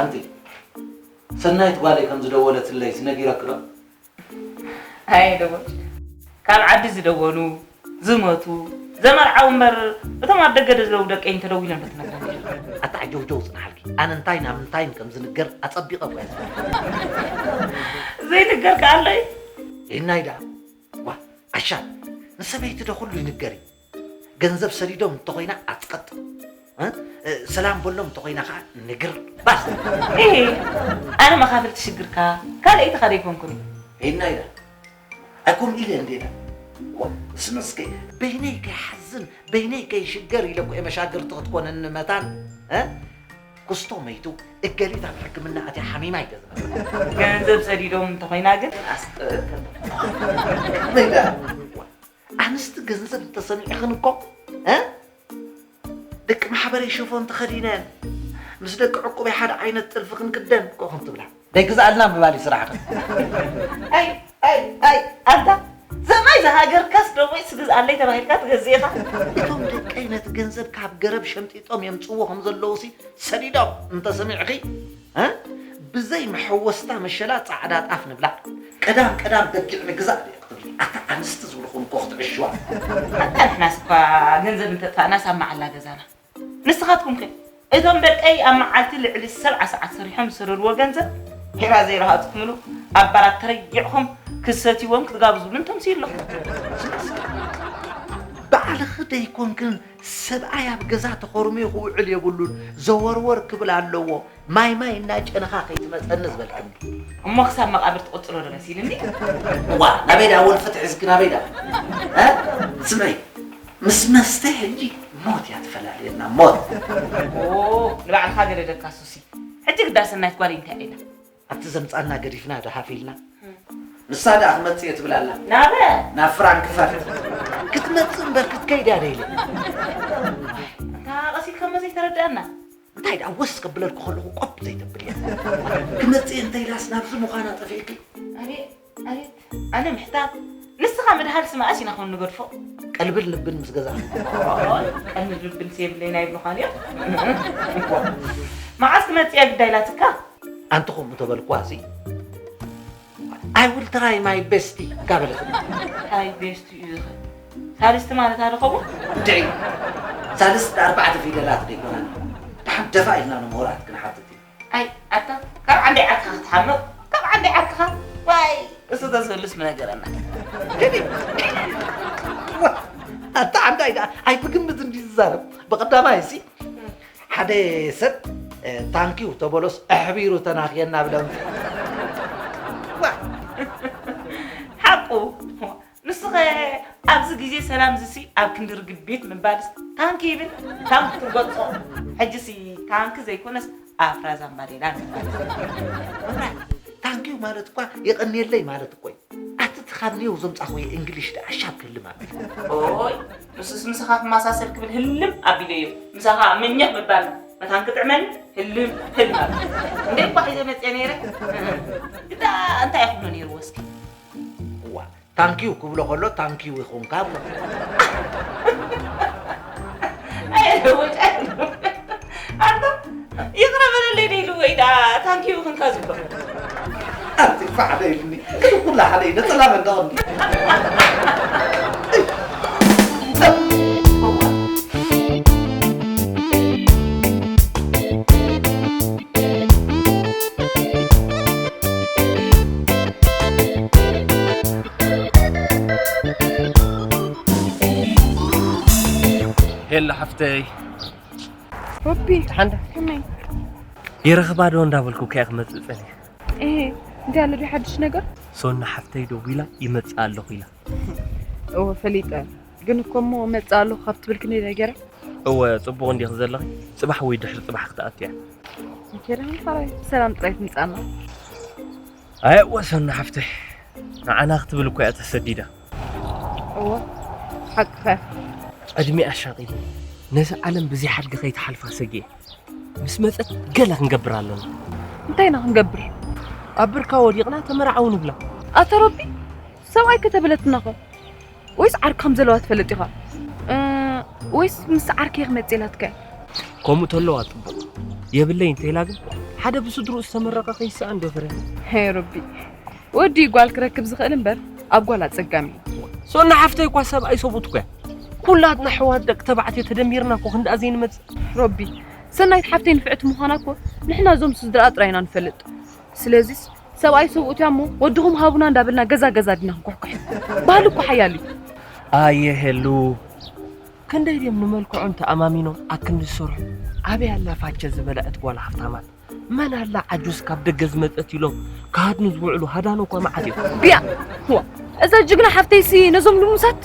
ኣንቲ ሰናይት ጓለይ ከም ዝደወለትለይ ነጊረኪ ዶ? ኣይ ደወል ካብ ዓዲ ዝደወሉ ዝመቱ ዘመርዓው እምበር እቶም ኣብ ደገ ዘለዉ ደቀይ እንተደዊሎም ዶ ትነግረኒ? ኣታ ዓጀውጀው ጽንሓልኪ። ኣነ እንታይ ናብ እንታይን ከም ዝንገር ኣጸቢቐ እኮ እየ ዝፈልጥ። ዘይንገር ከ ኣሎ እዩ? ይናይ ደኣ ዋ ዓሻ ንሰበይቲ ዶ ኩሉ ይንገር እዩ? ገንዘብ ሰዲዶም እንተኾይና ኣትቀጥ እ? እ፣ ሰላም በሎም እንተኾይና ከዓ ንግር ባስ። እሄ ኣነ መኻፍል ትሽግርካ ካልኣይትኻ ደይኮንኩን እዩ። ሄድና ኢላ ኣይኮም ኢለ እንዴና ዋ ስመስከ በይነይ ከይሓዝን በይነይ ከይሽገር ኢለ እኮ እየ መሻግርቲ ክትኮነኒ መታን እ? ኩስቶ መይቱ እገሊት ኣብ ሕክምና ኣትያ ሓሚማ እዩ ዝነብር። ገንዘብ ሰዲዶም እንተኾይና ግን ኣስጥእክን ከመይ ደኣ ኣንስቲ ገንዘብ እንተሰኒዕኽን እኮ እ? ደቂ ማሕበረይ ሽፎን ተኸዲነን ምስ ደቂ ዕቁበይ ሓደ ዓይነት ጥልፊ ክንክደን እኮ ኢኽን ትብላ። ደይግዝኣልና ምባል እዩ ስራሕኽን። ኣይ ኣይ ኣይ ኣንታ ሰብኣይ ዝሃገርካስ ደሞይ ስግዝኣለይ ተባሂልካ ትገዝእ ኢኻ። እቶም ደቀይ ነቲ ገንዘብ ካብ ገረብ ሸምጢጦም የምፅዎ ከም ዘለዉ ሲ ሰዲዶም እንተሰሚዕኺ እ? ብዘይ መሐወስታ መሸላ ፃዕዳ ጣፍ ንብላዕ። ቀዳም ቀዳም በጊዕ ንግዛእ ድየ ክትብሊ ኣታ ኣንስቲ ዝብልኹም እኮ ክትዕሽዋ። ኣታ ንሕናስ እኳ ገንዘብ እንተጥፋእናስ ኣብ መዓላ ገዛና። ንስኻትኩም ከ እቶም ደቀይ ኣብ መዓልቲ ልዕሊ ሰብዓ ሰዓት ሰሪሖም ዝሰደድዎ ገንዘብ ሒራ ዘይረሃፅኩምሉ ኣብ ባራት ተረጊዕኹም ክትሰትይዎም ክትጋብዙ ምን ተምስዩ ኣለኹም? ባዕልኺ ደይኮንክን ሰብኣይ ኣብ ገዛ ተኾርምዩ ክውዕል የብሉን፣ ዘወርወር ክብል ኣለዎ። ማይ ማይ እናጨነኻ ከይትመፀኒ ዝበልክኒ። እሞ ክሳብ መቓብር ትቕፅሎ ዶ መሲልኒ? እዋ ናበይ ዳ ወልፍት ሒዝኪ ናበይ ዳ? እ? ስምዒ ምስ መስተ ሕጂ ሞት እያ ትፈላልየና ሞት። ኦ ንባዕልኻ ገደደካ ሱሲ። ሕጂ ግዳ ሰናይት ጓለይ እንታይ ኢላ? ኣብቲ ዘምፃና ገዲፍና ዶ ሃፍ ኢልና? ንሳ ደኣ ክመፅእ እየ ትብል ኣላ። ናበ? ናብ ፍራንክፈርት። ክትመፅእ እምበር ክትከይድ እያ ደይለ። እንታ ቀስ ኢልካ እሞ ዘይተረድኣና። እንታይ ደኣ ወስ ከብለልኩ ከለኹ ቆብ ዘይተብል እያ። ክመፅእ እየ እንተ ኢላስ ናብዚ ምዃና ጠፊእኪ። ኣቤት ኣቤት ኣነ ምሕታት ንስኻ ምድሃል ስምኣስ ኢና ኸም ንገድፎ። ቀልብን ልብን ምስ ገዛእኺ። ቀልብን ልብን የብለይን ኣይብሉኻን እዮም። መዓስ ክመፅእ እያ ግዳ ኢላትካ? ኣንቲ ከምኡ ተበልኩዋ ሲ I will try my best እካ በለትኒ። Try best እዩ ዝኽእል ሳልስቲ ማለት ኣደ ኸውን? እንድዒ ሳልስቲ ኣርባዕተ ፊደላት ዶ ኣይኮነን? ደሓን ደፋእ ኢልና ንምሁራት ክንሓትት እዩ። ኣይ ኣታ ካብ ዓንደይ ዓድካ ክትሓምቕ ካብ ዓንደይ ዓድካ ዋይ እሱ ተዝህሉስ ምነገረና። ኣታ ዓንዳይ ደኣ ኣይትግምት እንዲ ዝዛረብ ብቐዳማይ ሲ ሓደ ሰብ ታንኪዩ ተበሎስ ኣሕቢሩ ተናኽየና ብለምፂ ሓቁ ንስኸ ኣብዚ ግዜ ሰላም ዝሲ ኣብ ክንዲ ርግቢት ምባልስ ታንኪ ይብል ታንኪ ትርገፆ ሕጂሲ ታንኪ ዘይኮነስ ኣፍራዛን ባዴላን ምባል ታንኪዩ ማለት እኳ የቐንየለይ ማለት እኮ እዩ ኣቲ ትኻብ ኔው ዘምፃኽዎ እንግሊሽ ደኣ ሻብ ክህልም ኣቢል ኦይ ንሱስ ምሳኻ ክመሳሰል ክብል ህልም ኣቢለዮ ምሳኻ ምኘት ምባል መታን ክጥዕመኒ ህልም ህልም ኣቢል እንደ እኳ ሒዘ መፅየ ነይረ ግዳ እንታይ ይኽብሎ ነይርዎ እስኪ እዋ ታንኪዩ ክብሎ ከሎ ታንኪዩ ይኹንካ ብሎ ኣየለወጫ ኣንታ ይቕረ በለለይ ደይሉ ወይ ደኣ ታንኪዩ ክንካ ዝብሎ ኣንቲ ፋዕደ ኢልኒ ግን ኩላ ሓደ ነፀላ መንደቕኒ ሄሎ ሓፍተይ ሮቢ ሓንዳ ከመይ የረኽባ ዶ እንዳበልኩ ከያ ክመፅእ ፀኒሐ እሄ እንታይ ኣሎ ድዩ ሓድሽ ነገር ሶና ሓፍተይ ደዊላ ይመፅእ ኣለኹ ኢላ እወ ፈሊጠ ግን እኮ እሞ መፅእ ኣለኹ ካብ ትብል ክንደይ ገይረ እወ ፅቡቕ እንዲኺ ዘለኺ ፅባሕ ወይ ድሕሪ ፅባሕ ክትኣቱ እያ ከይደን ካልኣይ ብሰላም ጥራይ ትምፃና ኣየ እወ ሶና ሓፍተይ ንዓና ክትብል እኮ እያ ተሰዲዳ እወ ሓቅኻ ዕድሜ ኣሻቒሉ ነዚ ዓለም ብዘይ ሓድጊ ከይትሓልፋ ሰጊኤ ምስ መፀት ገለ ክንገብር ኣለና እንታይ ኢና ክንገብር ኣብ ብርካ ወዲቕና ተመርዓዊ ንብላ ኣታ ረቢ ሰብኣይ ከተበለትናኸ ወይስ ዓርኪ ከም ዘለዋ ትፈልጥ ኢኻ ወይስ ምስ ዓርኪ ክመፅእ ኢላትካ ከምኡ ተለዋ ፅቡቕ የብለይ እንተኢላ ግን ሓደ ብስድርኡ ዝተመረቐ ከይስኣን ዶ ፍረ? ሄይ ሮቢ፣ ወዲ ጓል ክረክብ ዝኽእል እምበር ኣብ ጓል ኣጸጋሚ እዩ። ሶና ሓፍተይ እኳ ሰብኣይ ሰብኡት እኮ እያ። ኩላትና ኣሕዋት ደቂ ተባዕትዮ ተደሚርና እኮ ክንድኣ ዘይንመጽእ። ሮቢ፣ ሰናይት ሓፍተይ ንፍዕቲ ምዃና እኮ ንሕና እዞም ስድራኣ ጥራይ ኢና ንፈልጥ። ስለዚስ ሰብኣይ ሰብኡት እያ እሞ ወድኹም ሃቡና እንዳበልና ገዛ ገዛ ዲና ክንኩሕኩሕ? ባህሊ እኮ ሓያል እዩ። ኣየ ሄሉ፣ ክንደይ ድዮም ንመልክዖም ተኣማሚኖም ኣክንዲ ዝሰርሑ? ኣበይ ኣላ ፋቸ ዝበልዐት ጓል ሃፍታማት? መን ኣላ ዓጁዝ ካብ ደገ ዝመጸት ኢሎም ክሃድኑ ዝውዕሉ ሃዳኖ እኳ መዓት እዮም። ብያ! ዋ! እዛ ጅግና ሓፍተይሲ ነዞም ልሙሳት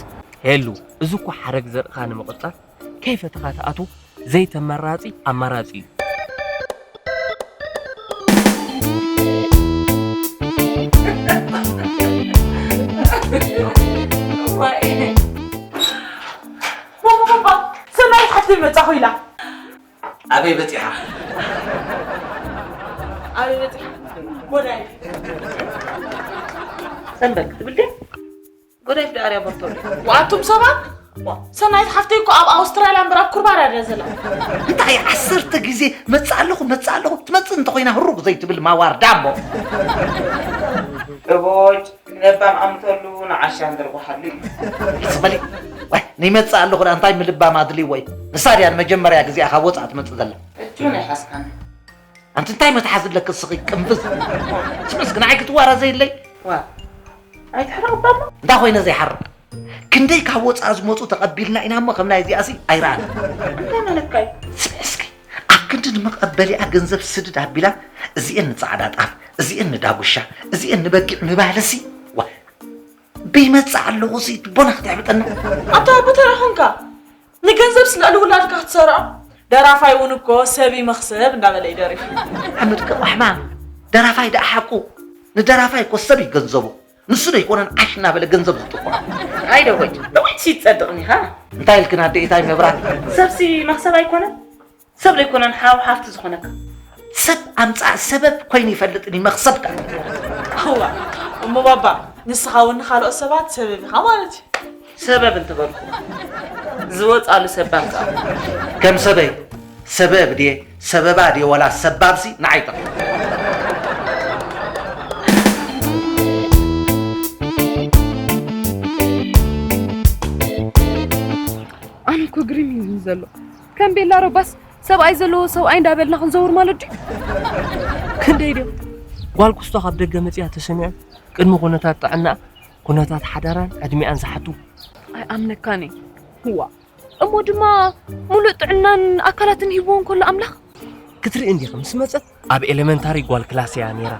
ሄሉ፣ እዚ እኮ ሓረግ ዘርእኻ ንምቕጻል ከይፈተኻ ትኣትዎ ዘይተመራጺ ኣማራጺ እዩ። ሰናይ ሓፍተይ መጻኹ ኢላ። ኣበይ በጺሓ? ኣበይ በጺሓ? ጎዳይ። ሰንበል ክትብል ድያ? ጎዳይ ፍዳርያ በርቶሎ። ዋቱም ሰባት ሰናይት ሓፍተይ እኮ ኣብ ኣውስትራልያ እምበር ኣብ ኩርባር እያ ዘላ። እንታይ ዓሰርተ ግዜ መጽእ ኣለኹ መጽእ ኣለኹ ትመጽእ እንተኾይና ህሩግ ዘይትብል ማዋርዳ እሞ። እቦጭ ለባም ኣምተሉ ንዓሻ እንደርጓሓሉ እዩ። ዝበሊ ወይ ንይመጽእ ኣለኹ ዳ እንታይ ምልባም ኣድልይዎ እዩ። ንሳ ድያ ንመጀመርያ ግዜኣ ካብ ወጻእ ትመጽእ ዘላ። እጁ ናይ ሓስካን ኣንቲ እንታይ መትሓዚ ኣለኪ እስኺ ቅንፍዝ። ስምዕስ ግን ኣይ ክትዋራ ዘይለይ ዋ ኣይትሕረቕ እባ እሞ። እንዳ ኮይነ ዘይሓርቕ ክንደይ ካብ ወፃ ዝመፁ ተቐቢልና ኢና እሞ ከም ናይ እዚኣሲ ኣይረኣን። እንታይ ማለትካ እዩ? ስምዒ እስኪ ኣብ ክንዲ ንመቐበሊኣ ገንዘብ ስድድ ኣቢላ እዚኤን ንፃዕዳ ጣፍ እዚኤን ንዳጉሻ እዚኤን ንበጊዕ ምባልሲ ዋ በይመፅእ ኣለኹ ሲ ትቦና ክተሕብጠና ኣታ ኣቦ ተራ ኾንካ ንገንዘብ ስለ ልውላድካ ክትሰርዖ ደራፋይ እውን እኮ ሰብ ይመኽሰብ እንዳበለ ይደርፍ። ሓመድ ከቋሕማ ደራፋይ ደኣ ሓቁ ንደራፋይ እኮ ሰብ ይገንዘቡ ንሱ ዶ ይኮነን ዓሽ እናበለ ገንዘብ ዝጥቆ ኣይደወጅ ደወጅ ሲትጸድቕኒ ኻ እንታይ ኢልክን ኣደኢታይ መብራት ሰብሲ መኽሰብ ኣይኮነን ሰብ ዘይኮነን ሓው ሓፍቲ ዝኾነካ ሰብ ኣምፃእ ሰበብ ኮይኑ ይፈልጥን ይመኽሰብ ከኣ እዋ እሞ ባባ ንስኻ እውን ንኻልኦት ሰባት ሰበብ ኢኻ ማለት እዩ ሰበብ እንተበልኩ ዝወፃሉ ሰባብ ከኣ ከም ሰበይ ሰበብ ድየ ሰበባ ድየ ወላ ሰባብሲ ንዓይ ጥራሕ ኣነ እኮ ግርም እዩ ዘሎ ከም ቤላ ሮባስ ሰብኣይ ዘለዎ ሰብኣይ እንዳበልና ክንዘውር ማለት ድዩ? ክንደይ ድዮም ጓል ኩስቶ ካብ ደገ መፅያ ተሰሚዖም ቅድሚ ኩነታት ጥዕናኣ ኩነታት ሓዳራን ዕድሚኣን ዝሓቱ ኣይኣምነካን እየ ዋ እሞ ድማ ሙሉእ ጥዕናን ኣካላትን ሂብዎ እንከሎ ኣምላኽ ክትርኢ እንዲኺ ምስ መፀት ኣብ ኤለመንታሪ ጓል ክላስ እያ ነይራ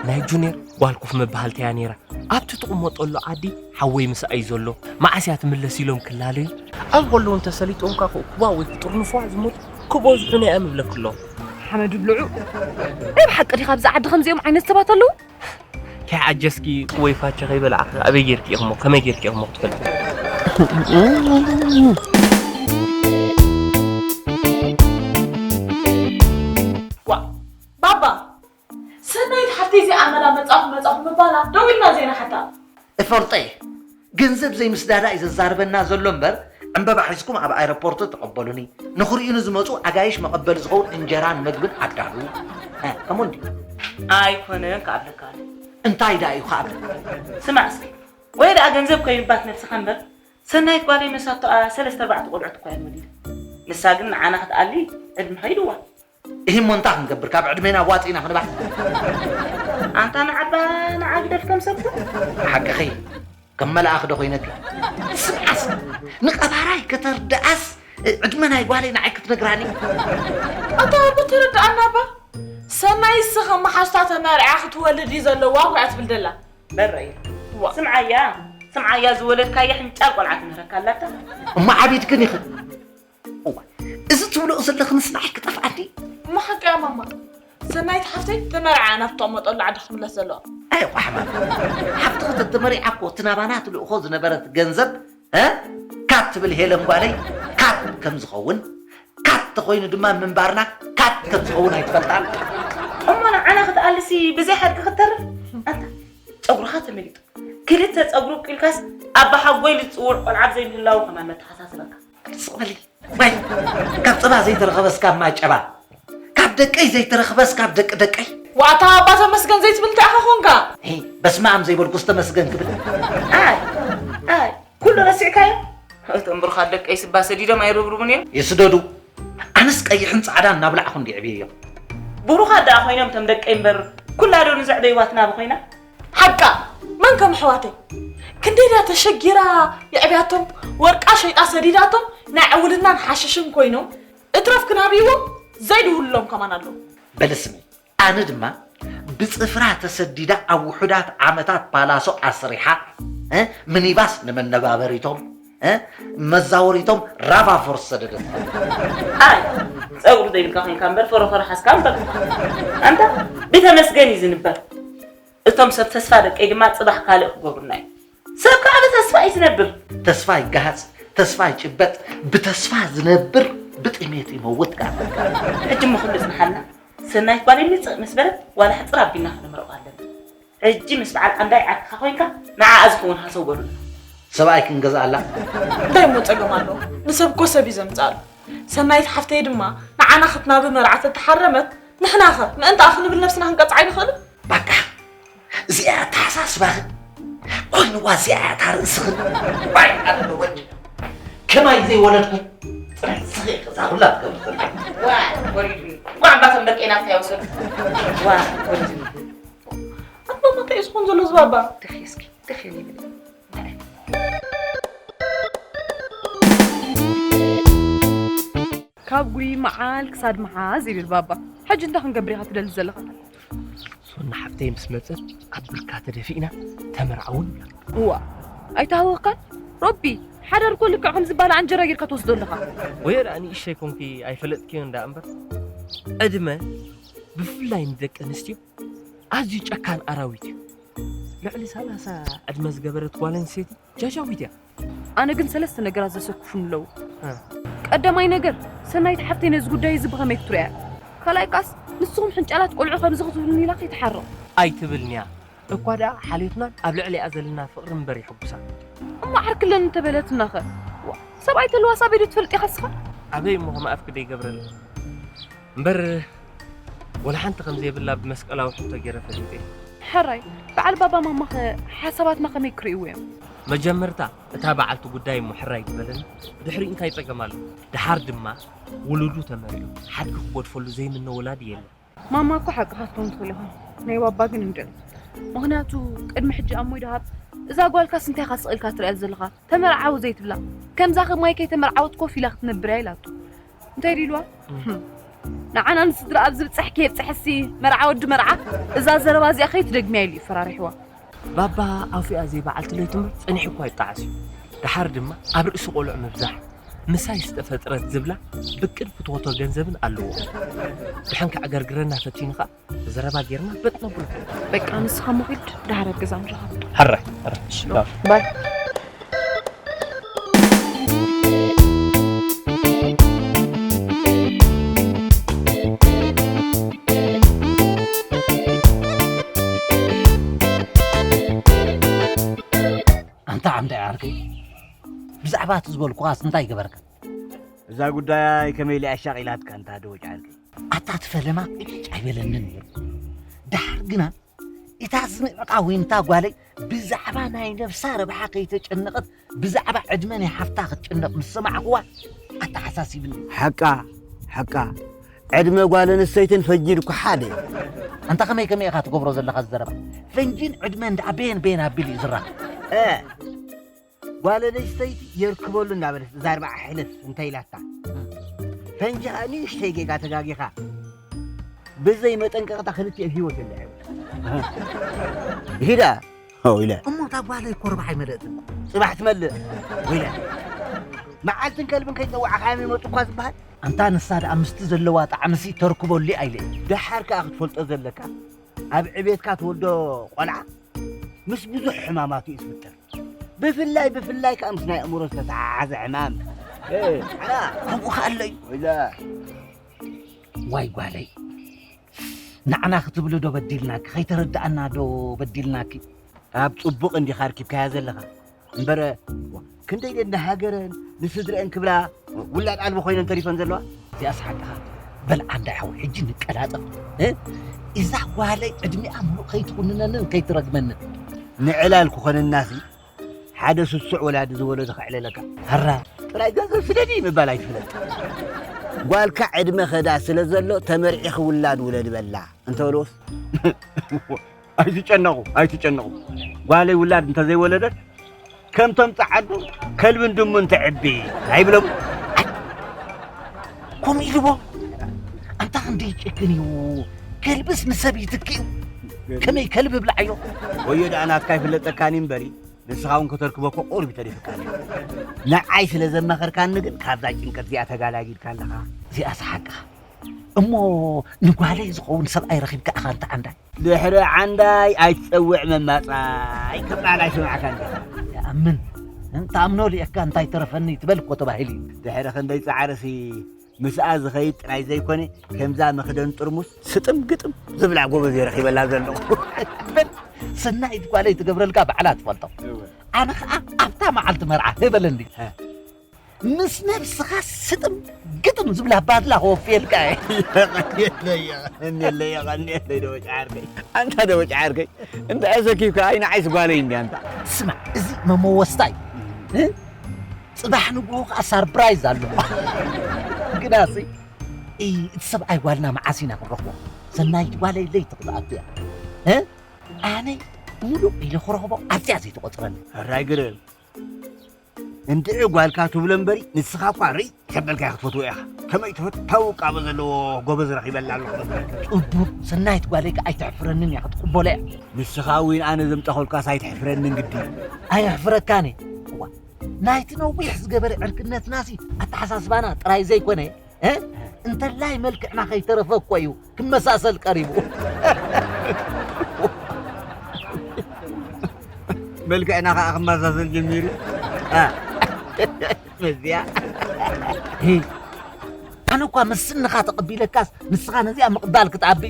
ናይ ጁኔር ጓል ኮፍ መበሃልቲ እያ ነይራ ኣብቲ ትቕመጠሉ ዓዲ ሓወይ ምስኣ እዩ ዘሎ መዓስ እያ ትምለስ ኢሎም ክላለዩ ኣብኡ ከለዉ እንተሰሊጦምካ ክእኩባ ወይ ክጥርንፉዋ ዝመፁ ክበዝሑ ናይ እዮም እብለኪ ኣለኹ ሓመድ ብልዑ ናይ ብሓቂ ዲኻ ኣብዚ ዓዲ ከምዚኦም ዓይነት ሰባት ኣለዉ ከይዓጀስኪ ወይ ፋቸ ከይበላዕኺ ኣበይ ጌርኪ ኢኽሞ ከመይ ጌርኪ ኢኽሞ ክትፈልጢ ዋ ባባ ሰናይት ሓፍተይ እዚኣ መላ መጻኹ መጻኹ ምባላ ደው ኢልና ዜና ሓታ እፈልጠ እየ ገንዘብ ዘይምስዳዳ እዩ ዘዛርበና ዘሎ እምበር ዕምበባ ሒዝኩም ኣብ ኣይረፖርት ተቐበሉኒ ንኽርእዩኒ ዝመፁ ኣጋይሽ መቐበሊ ዝኸውን እንጀራን መግብን ኣዳልዉ ከመኡ እንዲ ኣይኮነን ክኣብለካ ኣሎ እንታይ ደኣ እዩ ክኣብለካ ስማዕ እስኪ ወይ ደኣ ገንዘብ ከይባት ነብስኻ እምበር ሰናይት ጓለይ መሳቶኣ ሰለስተ ኣርባዕተ ቆልዑት እኳ እየን ወሊደን ንሳ ግን ንዓና ክትኣሊ ዕድመ ኸይድዋ እሂ እሞ እንታይ ክንገብር ካብ ዕድሜና ኣዋፂእና ክንባዕ ኣንታ ንዓባ ንዓ ግደፍ ከም ሰብኩ ሓቅኺ ከም መልኣኽ ዶ ኮይነኪ ስምዓስ ንቐባራይ ከተርድኣስ ዕድመ ናይ ጓለይ ንዓይ ክትነግራኒ ኣታ እኮ ተረድኣና እባ ሰናይ ስኸ መሓዝታ ተመርዕያ ክትወልድ እዩ ዘለዋ እኮ እያ ትብል ደላ በረይ ስምዓያ ስምዓያ ዝወለድካያ ሕንጫል ቆልዓ ትምህረካ ኣላታ እሞ ዓቢድክን ኢኽን እዋ እዚ ትብልኦ ዘለኽንስ ንዓይ ክጠፍኣኒ እሞ ሓቂ እያ ማማ ሰናይት ሓፍተይ ተመርዓ ናብ ትቕመጠሉ ዓዲ ክትምለስ ዘለዋ ኣይ ቋሕማ ሓፍትኺ ተተመሪዓ እኮ እቲ ናባና ትልእኾ ዝነበረት ገንዘብ እ ካት ትብል ሄለን ጓለይ ካት ከም ዝኸውን ካት ተኾይኑ ድማ ምንባርና ካት ከም ዝኸውን ኣይትፈልጣን እሞ ንዓና ክትኣልሲ ብዘይ ሓቂ ክትተርፍ ኣንታ ጨጉርኻ ተመሊጡ ክልተ ጸጉሩ ኣብቂልካስ ኣባሓጎይ ዝጽውዕ ቆልዓ ብዘይምህላዉ ከማን መተሓሳስበካ። ስቕ በሊ ዋይ ካብ ጸባ ዘይተረኸበስ ካብ ማጨባ ካብ ደቀይ ዘይተረኽበስ ካብ ደቂ ደቀይ። ዋታ ኣባ ተመስገን ዘይትብል እንታይ ኢኻ ኾንካ? ሄ፣ በስመ ኣብ ዘይበልኩስ ተመስገን ክብል። ኣይ ኣይ፣ ኩሉ ረሲዕካዮ? እቶም ብሩኻት ደቀይ ስባ ሰዲዶም ኣይርብርቡን እዮም። ይስደዱ። ኣነስ ቀይሕን ጻዕዳን እናብላዕኹ እንዲ ዕብየዮም። ብሩኻት ደኣ ኮይኖም እቶም ደቀይ እምበር፣ ኩላ ዶ ንዘዕበይዋ ትናቢ ኮይና? ሓቃ፣ መን ከም ኣሕዋተይ ክንደይ ድያ ተሸጊራ የዕብያቶም፣ ወርቃ ሸይጣ ሰዲዳቶም፣ ናይ ዕውልናን ሓሽሽን ኮይኖም፣ እትረፍ ክናብይዎም ዘይድውልሎም ከማን ኣለዉ። በል ስሚ፣ ኣነ ድማ ብጽፍራ ተሰዲዳ ኣብ ውሑዳት ዓመታት ፓላሶ ኣስሪሓ፣ እ፣ ሚኒባስ ንመነባበሪቶም፣ እ፣ መዛወሪቶም ራቫ ፎርስ ሰደደት። ኣይ፣ ጸጉሪ ዘይብልካ ኮይንካ እምበር ፈሮፈሮ ሓዝካ እምበር። ኣንታ ብተመስገን እዩ ዝንበር። እቶም ሰብ ተስፋ ደቀይ ድማ ጽባሕ ካልእ ክገብሩና እዩ። ሰብ ከኣ ብተስፋ እዩ ዝነብር። ተስፋ ይገሃጽ፣ ተስፋ ይጭበጥ፣ ብተስፋ ዝነብር ብጥሜት ይመውት ጋር። ሕጂ እሞ ኩሉ ጽንሓልና። ሰናይት ጓል ይምጽእ ምስ በለት ዋላ ሕጽር ኣቢልና ከነምርቖ ኣለና። ሕጂ ምስ በዓል ዓንዳይ ዓርክኻ ኮይንካ ንዓኣ ዝኸውን ሃሰው በሉና። ሰብኣይ ክንገዝኣላ። እንታይ እሞ ጸገም ኣለዎ? ንሰብ እኮ ሰብ እዩ ዘምጽኣሉ። ሰናይት ሓፍተይ ድማ ንዓና ክትናቢ መርዓ ተተሓረመት፣ ንሕናኸ ምእንትኣ ክንብል ነብስና ክንቀጽዓ ኣይንኽእልን? በቃ እዚኣ ኣተሓሳስባኺ ኮይንዋ እዚኣ እያ እታ ርእስኺ። ዋይ ኣነ ወዲ ከማይ ዘይወለድኩ ጥራሕ ንስኺ ኢኺ እዛ ኩላ ትገብሪ ዘለኺ። ዋ ወሪዱኒ። እንኳዕ ኣባቶም ደቀይ ናትካ ይወሰዱ። ዋ ወሪዱኒ። ኣቦ እንታይ እዩ ዝኾን ዘሎ ዝባባ? ደኺ እስኪ ደኺ ይብል። ካብ ጉይ መዓል ክሳድ መሓዝ ይብል ባባ። ሕጂ እንታይ ክንገብር ኢኻ ትደሊ ዘለኻ? ሶና ሓብተይ ምስ መጸት ኣብ ብርካ ተደፊእና ተመርዓውን። እዋ ኣይተሃወኻን ሮቢ። ሓዳር እኮ ልክዕ ከም ዝባላ እንጀራ ጌርካ ትወስዶ ኣለኻ። ወየ ደኣ ንእሽተይ ኮንኪ ኣይፈለጥክዮ እንዳ እምበር ዕድመ ብፍላይ ንደቂ ኣንስትዮ ኣዝዩ ጨካን ኣራዊት እዩ። ልዕሊ ሰላሳ ዕድመ ዝገበረት ጓል ኣንስተይቲ ጃጃዊት እያ። ኣነ ግን ሰለስተ ነገራት ዘሰክፉኒ ኣለዉ። እ። ቀዳማይ ነገር፣ ሰናይት ሓፍተይ ነዚ ጉዳይ እዚ ብኸመይ ክትርእያ? ካልኣይ ቃስ፣ ንስኹም ሕንጫላት ቆልዑ ከምዚ ክትብሉኒ ኢላ ከይትሓርቕ። ኣይትብልንያ። እኳ ደኣ ሓልዮትናን ኣብ ልዕሊኣ ዘለና ፍቕሪ እምበር የሐጉሳ። እሞ ዓርክለን እንተበለትናኸ? ዋ፣ ሰብኣይ ተልዋስ ኣበይ ዶ ትፈልጥ ኢኻ እስኻ? ኣበይ እሞ ከም ኣፍኪ ደይገብረለይ? እምበር ወላ ሓንቲ ከም ዘይብላ ብመስቀላዊ ሕቶ ገይረ ፈሊጠ። ሕራይ፣ በዓል ባባ ማማኸ ሓሳባትና ከመይ ክርእይዎ እዮም? መጀመርታ እታ በዓልቲ ጉዳይ እሞ ሕራይ ትበለኒ፣ ድሕሪኡ እንታይ ጸገም ኣሎ? ደሓር ድማ ውሉዱ ተመሪዑ ሓድጊ ክጎድፈሉ ዘይምነ ወላዲ የለን። ማማ እኮ ሓቅኻ ክትኮን ትኽእል ኢኻ፣ ናይ ባባ ግን እንድዒ። ምኽንያቱ ቅድሚ ሕጂ ኣሞይ ደሃብ እዛ ጓልካስ እንታይ ኢኻ ስቕ ኢልካ ትርእያ ዘለኻ? ተመርዓዊ ዘይትብላ? ከምዛ ከማይ ከይተመርዓወት ኮፍ ኢላ ክትነብር እያ ኢላቶ። እንታይ ኢልዋ? እም። ንዓና ንስድራ ኣብ ዝብጻሕ ከየብጽሐሲ መርዓ ወዲ መርዓ እዛ ዘረባ እዚኣ ከይትደግምያ ኢሉ እዩ ፈራሪሕዋ። ባባ ኣፉያ ዘይበዓልቲ ለይቱ እምበር ጸኒሑ እኳ ይጣዓስ እዩ። ደሓር ድማ ኣብ ርእሲ ቆልዑ ምብዛሕ ምሳይ ዝተፈጥረት ዝብላ ብቅድ ፍትወቶ ገንዘብን ኣለዎ። ድሓን ከዕገርግረና ፈቲኑ ኸኣ ዘረባ ጌርና በጥ ነብሎ። በቃ ንስኻ እሞ ኺድ ደሓር ኣብ ገዛ ንራኸብ። ሕራይ፣ ሕራይ። እሺ፣ ባይ። ኣንታ ዓምዳይ ዓርከይ፣ ብዛዕባ እቲ ዝበልኩኻስ እንታይ ገበርካ? እዛ ጉዳይ ከመይ ኢላ ኣሻቒላትካ ኣንታ ደወጭ ዓርከይ? ኣታ እቲ ፈለማ ቅጭጭ ኣይበለንን ነይሩ። ደሓር ግና እታ ዝንዕቓ ወይንታ ጓለይ ብዛዕባ ናይ ነብሳ ረብሓ ከይተጨነቐት ብዛዕባ ዕድመ ናይ ሓፍታ ክትጭነቕ ምስ ሰማዕኩዋ ኣተሓሳሲብኒ። ሓቃ፣ ሓቃ። ዕድመ ጓል ኣንስተይትን ፈንጂን እኮ ሓደ እዩ። ኣንታ ከመይ ከመይ ኢኻ ትገብሮ ዘለኻ እዚ ዘረባ? ፈንጂን ዕድመን ደኣ በየን በየን ኣቢሉ እዩ ዝራኸብ? እ፣ ጓል ኣንስተይቲ የርክበሉ እናበለት እዛ ኣርብዓ ሕልፍ እንተ ኢላታ፣ ፈንጂ ኸኣ ንእሽተይ ጌጋ ተጋጊኻ ብዘይ መጠንቀቕታ ክልቲኦም ህይወት የለዐ። ይሂዳ ኦ ኢለ። እሞ እታ ጓለይ እኮ ርብዓ ኣይመለእትን። ጽባሕ ትመልእ። ወይለ። መዓልትን ከልብን ከይጸዋዕኻዮም ይመጹ እኳ ዝበሃል። ኣንታ ንሳ ደኣ ምስቲ ዘለዋ ጣዕምሲ ተርክበሉ ኣይለ። ደሓር ከኣ ክትፈልጦ ዘለካ፣ ኣብ ዕቤትካ ትወልዶ ቆልዓ ምስ ብዙሕ ሕማማት እዩ ዝፍጠር። ብፍላይ፣ ብፍላይ ከኣ ምስ ናይ ኣእምሮ ዝተተሓሓዘ ሕማም። እ፣ ሓራ። ከምኡ ከኣ ኣሎ እዩ። ወይለ። ዋይ ጓለይ፣ ንዓና ክትብሊ ዶ በዲልናኪ? ከይተረድኣና ዶ በዲልናኪ? ኣብ ጽቡቕ እንዲኻ ኣርኪብካያ ዘለኻ። እምበር፣ ዋ፣ ክንደይ ደን ንሃገረን ንስድረአን ክብላ ውላድ ኣልቦ ኮይነን ተሪፈን ዘለዋ? እዚኣስ ሓቅኻ። በል ዓንዳይ ሓወይ፣ ሕጂ ንቀላጠፍ። እ? እዛ ጓለይ ዕድሚኣ ምሉእ ከይትኹንነንን ከይትረግመንን። ንዕላል ክኾነናሲ ሓደ ስሱዕ ወላዲ ዝወለዶ ከዕለለካ። ኣራ ጥራይ ገንዘብ ስደዲ ምባል ኣይትፍለጥ። ጓልካ ዕድመ ኸዳ ስለ ዘሎ ተመርዒኺ ውላድ ውለዲ በላ እንተበልዎስ? ኣይትጨነቑ፣ ኣይትጨነቑ። ጓለይ ውላድ እንተዘይወለደት ከምቶም ጸዓዱ ከልብን ድሙን ትዕቢ ኣይብሎም። ከምኡ ኢልዎ። ኣንታ ክንደይ ይጭክን እዩ። ከልብስ ንሰብ ይትክእ እዩ። ከመይ ከልቢ ብላዓዮ? ወዮ ደኣ ናትካ ይፍለጠካኒ እምበሪ፣ ንስኻ እውን ከተርክቦ እኮ ቁሩብ እዩ ተሪፍካኒ። ንዓይ ስለ ዘማኸርካኒ ግን ካብዛ ጭንቀት እዚኣ ተጋላጊልካ ኣለኻ። እዚኣስ ሓቅኻ። እሞ ንጓለይ ዝኸውን ሰብኣይ ረኺብካ ኢኻ እንተ ዓንዳይ? ድሕሪ ዓንዳይ ኣይትጸውዕ መማጻይ ክበሃል ኣይሰማዕካን ዲኻ? ይኣምን። እንተኣምኖ ልእካ እንታይ ተረፈኒ ትበል እኮ ተባሂሉ እዩ። ድሕሪ ክንደይ ጻዕርሲ ምስኣ ዝኸይድ ጥራይ ዘይኮነ፣ ከምዛ መኽደን ጥርሙስ ስጥም ግጥም ዝብላ ጎበዝ እየ ረኺበላ ዘለኹ። በል፣ ሰናይት ጓለይ ትገብረልካ ባዕላ ትፈልጦ። እወ። ኣነ ኸኣ ኣብታ መዓልቲ መርዓ ህበለኒ። ሀ። ምስ ነብስኻ ስጥም ግጥም ዝብላ ባድላ ከወፍየልካ እየ። የቐንየለይ፣ የቐንየለይ፣ የቐንየለይ ደበጭ ዓርከይ። ኣንታ ደበጭ ዓርከይ፣ እንተ ኣሰኪፍካ ኣይ ንዓይስ ጓለይ እንድያ ኣንታ። ስማዕ፣ እዚ መመወስታ እዩ። እ? ጽባሕ ንግሆ ኸኣ ሳርፕራይዝ ኣሎ። ግናሲ፣ እ፣ እቲ ሰብኣይ ጓልና መዓስ ኢና ክንረኽቦ? ሰናይት ጓለይ ለይቲ ክትኣቱ እያ። እ? ኣነ ሙሉእ ኢለ ክረኽቦ ኣዝያ ዘይትቆጽረኒ። ሕራይ ግርም። እንድዒ ጓልካ ትብሎ እምበሪ፣ ንስኻ እኳ ርእ ዘበልካ ክትፈትዎ ኢኻ። ከመይ ተፈታዊ ውቃበ ዘለዎ ጎበዝ ረኺበላ ኣለኹ መስለካ። ጽቡቕ፣ ሰናይት ጓለይ ከኣ ኣይተሕፍረንን እያ፣ ክትቅበሎ እያ። ንስኻ እውን ኣነ ዘምጻኹልካስ ኣይተሕፍረንን ግዲ። ኣየሕፍረካን እየ። እዋ፣ ናይቲ ነዊሕ ዝገበረ ዕርክነትናሲ ኣተሓሳስባና ጥራይ ዘይኮነ፣ እ? እንተላይ መልክዕና ከይተረፈ እኮ እዩ ክመሳሰል ቀሪቡ። መልክዕና ኸዓ ክመሳሰል ጀሚሩ። እ። መዚያ። ሂ። ኣነ እኳ ምስ ስንኻ ተቐቢለካስ ንስኻ ነዚኣ ምቕባል ክትኣቢ።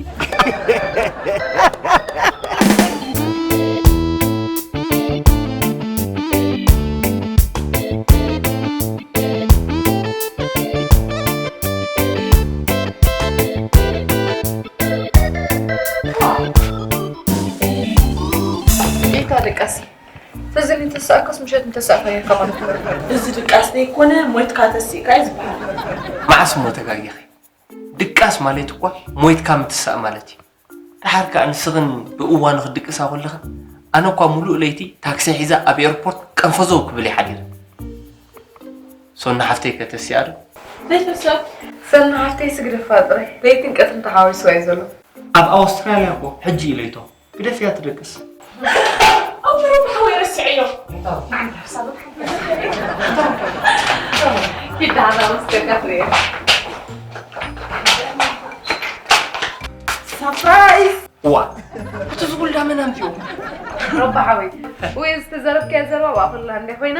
ጌታ ደቃሲ፣ ፈዘን እንተሰኣካስ ምሸት እንተሰኣካ ጌርካ ማለት እዩ። እዚ ድቃስ ዘይኮነ ሞይትካ ተሲእካ እዩ ዝበሃል። መዓስ እሞ ተጋጊኺ? ድቃስ ማለት እኳ ሞይትካ ምትሳእ ማለት እዩ። ደሓር ከኣ ንስኽን ብእዋኑ ክትድቅሳ ከለኽን፣ ኣነ እኳ ሙሉእ ለይቲ ታክሲ ሒዛ ኣብ ኤርፖርት ቀንፈዘው ክብል እየ ሓዲረ። ሶና ሓፍተይ ከ ተሲኣ ዶ? ዘይተስኣ። ሰና ሓፍተይ ስግደፋ ጥራይ። ለይትን ቀትርን ተሓዋዊስዋ እዩ ዘሎ። ኣብ ኣውስትራልያ እኮ ሕጂ እዩ ለይቶ። ግደፍያ ትደቅስ። ኣውሮፓ ሓወይ ረስዐዮ። እንታይ? ንዓይ ሓሳብ ኪድ ዳዕዳ ምስ ደቃ ትሪኦ። ሳፕራይዝ! ዋ! እቲ ዝጉልዳ መን ኣምፅኦ? ረባ ሓወይ። ወይ ዝተዘረብካዮ ዘረባ ብኣኹላ እንደ ኮይና፣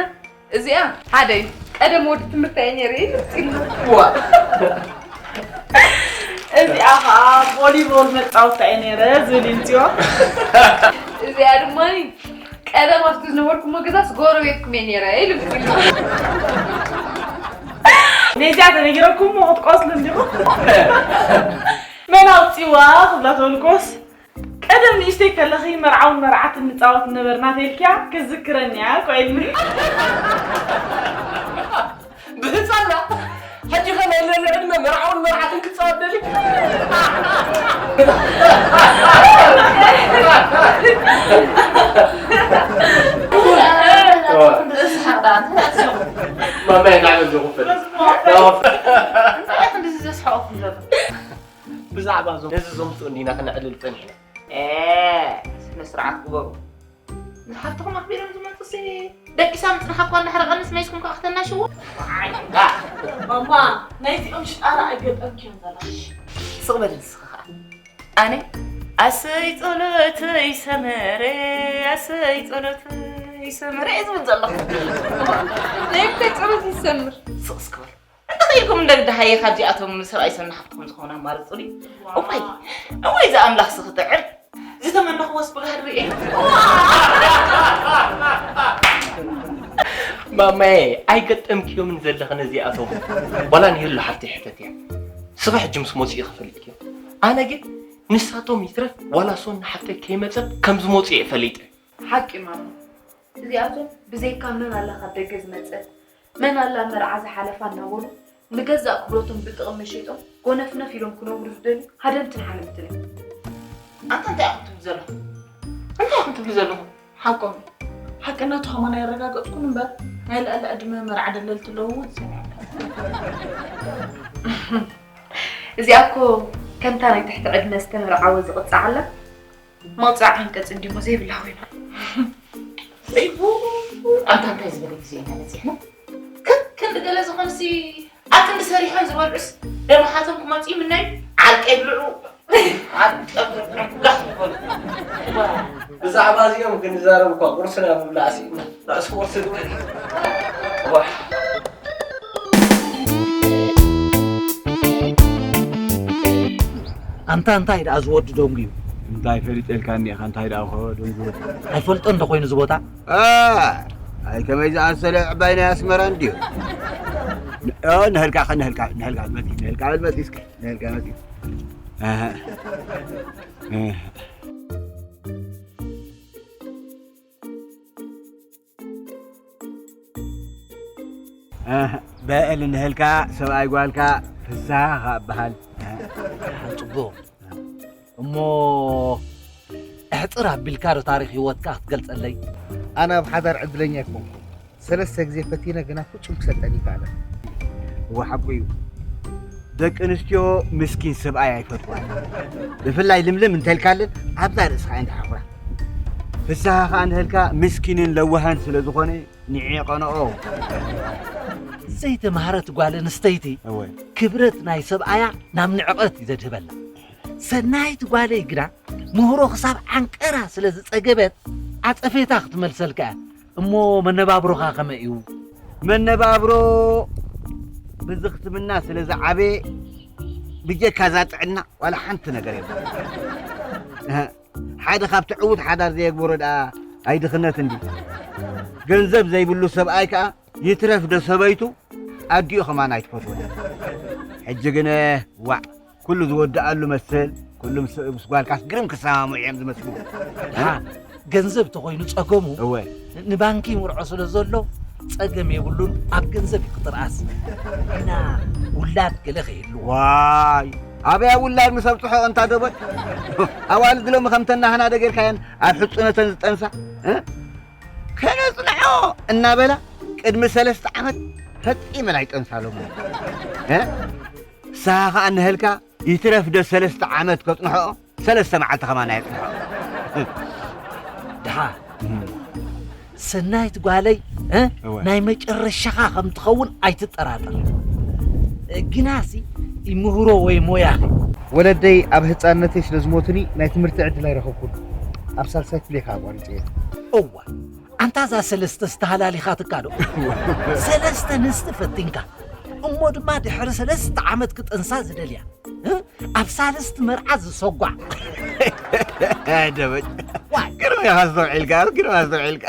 እዚኣ ሓደ እዩ። ቀደም ወዲ ትምህርቲ እየ ነይረ ኢሉ። ዋ! እዚኣ ኸዓ ቮሊቦል መጻወትታ እየ ነይረ ዝብል ይምጽኦ። እዚኣ ድማ ቀደም ኣብቲ ዝነበርኩሞ ገዛስ ጎረቤትኩም እየ ነይረ ኢሉ። ነዚኣ ተነጊረኩሞ ክትቆስሉ እንዲኹም። መን ኣውጺዋ ክብላ ተበልኩስ፣ ቀደም ንእሽተይ ከለኺ መርዓውን መርዓትን ንጻወት ነበርና ተልኪያ ክዝክረኒ እያ እኮ ኢልኒ። ብህጻና፣ ሕጂ ኸ ናይ ሎሚ ዕድመ መርዓውን መርዓትን ክጻወት ደሊ? ማማይ፣ ናዕበ ዝኹፍል። እንታይ ክንዲ ዘስሕቐኩም ዘሎ? ብዛዕባ እዞም ነዚ ዘምጽኡ እንዲና ክነዕልል ጸኒሕና። ኤ፣ ስነ ስርዓት ግበሩ። ንሓፍትኹም ኣኽቢሮም ዝመጹሲ ደቂሳ ምጽንሓ እኳ እንዳሕረቐንስ መይስኩም ከኣ ክተናሽዎ? ማማ፣ ናይዚኦም ሽጣራ ኣይገጠምክዮን ዘለኺ። ስቕ በል ንስኺ ከኣ። ኣነ ኣሰይ ጸሎተይ ሰመረ፣ ኣሰይ ጸሎተይ ሰመረ እየ ዝብል ዘለኹ። ናይ እንታይ ጸሎት ይሰምር? ስቕ እስኪ በሉ። እንተኸይልኩም እንደ ግዲ ሃየ ካብዚኣቶም ሰብኣይ ሰና ሓፍትኹም ዝኾኑ ኣማርጹኒ። እዋይ፣ እዋይ፣ እዛ ኣምላኽ ስኽትዕር ዝተመነኽዎስ ብጋህዲ ርእየ። ማማየ፣ ኣይገጠምክዮምን ዘለኽን እዚኣቶም። ዋላ ንሄሉ ሓፍተይ ሕተትያ። ስኻ ሕጂ ምስ መፅኡ ክፈልጥ እዩ። ኣነ ግን ንሳቶም ይትረፍ ዋላ ሶን ንሓፍተይ ከይመፀት ከም ዝመፁ እየ ፈሊጠ። ሓቂ ማማ፣ እዚኣቶም ብዘይካ መን ኣላ ካብ ደገ ዝመፀት መን ኣላ መርዓ ዝሓለፋ እናበሉ ንገዛእ ክብረቶም ብጥቕሚ ሸይጦም ጎነፍነፍ ኢሎም ክነብሩ ዝደልዩ ሃደምትን ሓለምትን እዮም። ኣንታ እንታይ ኢኹም ትብሉ ዘለኹም? እንታይ ኢኹም ትብሉ ዘለኹም? ሓቆም ሓቅነቱ ከማን ኣየረጋገፅኩን እምበር ናይ ልዕሊ ዕድመ መርዓ ደለልቲ ኣለዉ እውን ሰሚዐ። እዚኣ እኮ ከምታ ናይ ትሕቲ ዕድመ ዝተመርዓወ ዝቕፃዓላ መቕፃዕ ዓንቀፅ እንዲሞ ዘይብላ ኮይና። ኣንታ እንታይ ዝበለ ግዜ ኢና በፂሕና? ከክንዲ ገለ ዝኾንሲ ኣብ ክንዲ ሰሪሖም ዝበልዑስ ደመኻቶም ክመፅኡ ምናይ ዓልቀ ይብልዑ። ብዛዕባ እዚኦም ክንዛረብ እኳ ቁርስና ምብላዕ ስኢና። ርእሲ ቁርሲ ግበሪ። ኣንታ እንታይ ደኣ ዝወዲ ደንጉዩ? እንታይ ፈሊጠልካ እኒኻ እንታይ ደኣ ኮ ደንጉዩ? ኣይፈልጦ እንዶ ኮይኑ ዝቦታ? ኣይ ከመይ ዝኣሰለ ዕባይ ናይ ኣስመራ እንድዩ? ንህልካ ንህልካ ንህልካ መፂ ንህልካ መፂ እስከ ንህልካ መፂ በል እንሀልካ ሰብኣይ ጓልካ ፍስሃ ኸኣ በሃል። ጽቡቕ እሞ እሕጽር ኣቢልካ ዶ ታሪኽ ህይወትካ ክትገልጸለይ? ኣነ ኣብ ሓዳር ዕድለኛ ኣይኮንኩን። ሰለስተ ግዜ ፈቲነ ግና ፍጹም ክሰልጠን ይከኣለን። እወ ሓቁ እዩ። ደቂ ኣንስትዮ ምስኪን ሰብኣይ ኣይፈትዋን። ብፍላይ ልምልም እንተልካለን ኣብዛ ርእስኻ እየን ዝሓኹራ። ፍስሃ ኸኣ ንሀልካ ምስኪንን ለዋህን ስለ ዝኾነ ንዒቐንኦ። ዘይተማህረት ጓል ኣንስተይቲ እወ። ክብረት ናይ ሰብኣያ ናብ ንዕቐት እዩ ዘድህበላ። ሰናይት ጓለይ ግና ምህሮ ክሳብ ዓንቀራ ስለ ዝጸገበት ዓጸፌታ ክትመልሰልካ እያ። እሞ መነባብሮኻ ከመይ እዩ? መነባብሮ ብዝኽትምና ስለ ዝዓበየ ብጀካ እዛ ጥዕና ዋላ ሓንቲ ነገር የብሉን። ሓደ ካብ ትዕውት ሓዳር ዘየግበሮ ደኣ ኣይድኽነት እንዲ። ገንዘብ ዘይብሉ ሰብኣይ ከኣ ይትረፍ ዶ ሰበይቱ ኣዲኡ ከማን ኣይትፈትወን። ሕጂ ግን ዋዕ ኩሉ ዝወድኣሉ መስል ኩሉ ምስ ምስ ጓልካስ ግርም ክሰማምዑ እዮም ዝመስሉ። ደሓ ገንዘብ ተኾይኑ ጸገሙ እወ ንባንኪ ይምርዖ ስለ ዘሎ ጸገም የብሉን ኣብ ገንዘብ ይቅጥርኣስ ግና ውላድ ገለ ከይህልዎ ዋይ ኣበያ ውላድ ምስ ኣብፅሖ እንታ ደቦይ ኣዋልድ ሎሚ ከምተናህና ደገርካየን ኣብ ሕፁነተን ዝጠንሳ እ? ከነፅንዖ እናበላ ቅድሚ ሰለስተ ዓመት ፈፂመን ኣይጠንሳሎም ንስኻ ከዓ ንሀልካ ይትረፍ ዶ ሰለስተ ዓመት ከፅንሖ ሰለስተ መዓልቲ ከማን ኣየፅንሖ ድሓ ሰናይት ጓለይ እ? እወ። ናይ መጨረሻኻ ከም ትኸውን ኣይትጠራጠር ግናሲ ይምህሮ ወይ ሞያኺ ወለደይ ኣብ ህፃንነተይ ስለ ዝሞቱኒ ናይ ትምህርቲ ዕድል ኣይረኸብኩን ኣብ ሳልሳይ ክፍሊ ከዓ ኣቋሪፀ እየ እዋ ኣንታ እዛ ሰለስተ ዝተሃላሊኻትካ ዶ ሰለስተ ንስቲ ፈቲንካ እሞ ድማ ድሕሪ ሰለስተ ዓመት ክጠንሳ ዝደልያ እ? ኣብ ሳልስቲ መርዓ ዝሰጓዕ ደበጭ ግርም ኢኻ ኣስተውዒልካ ግርም ኣስተውዒልካ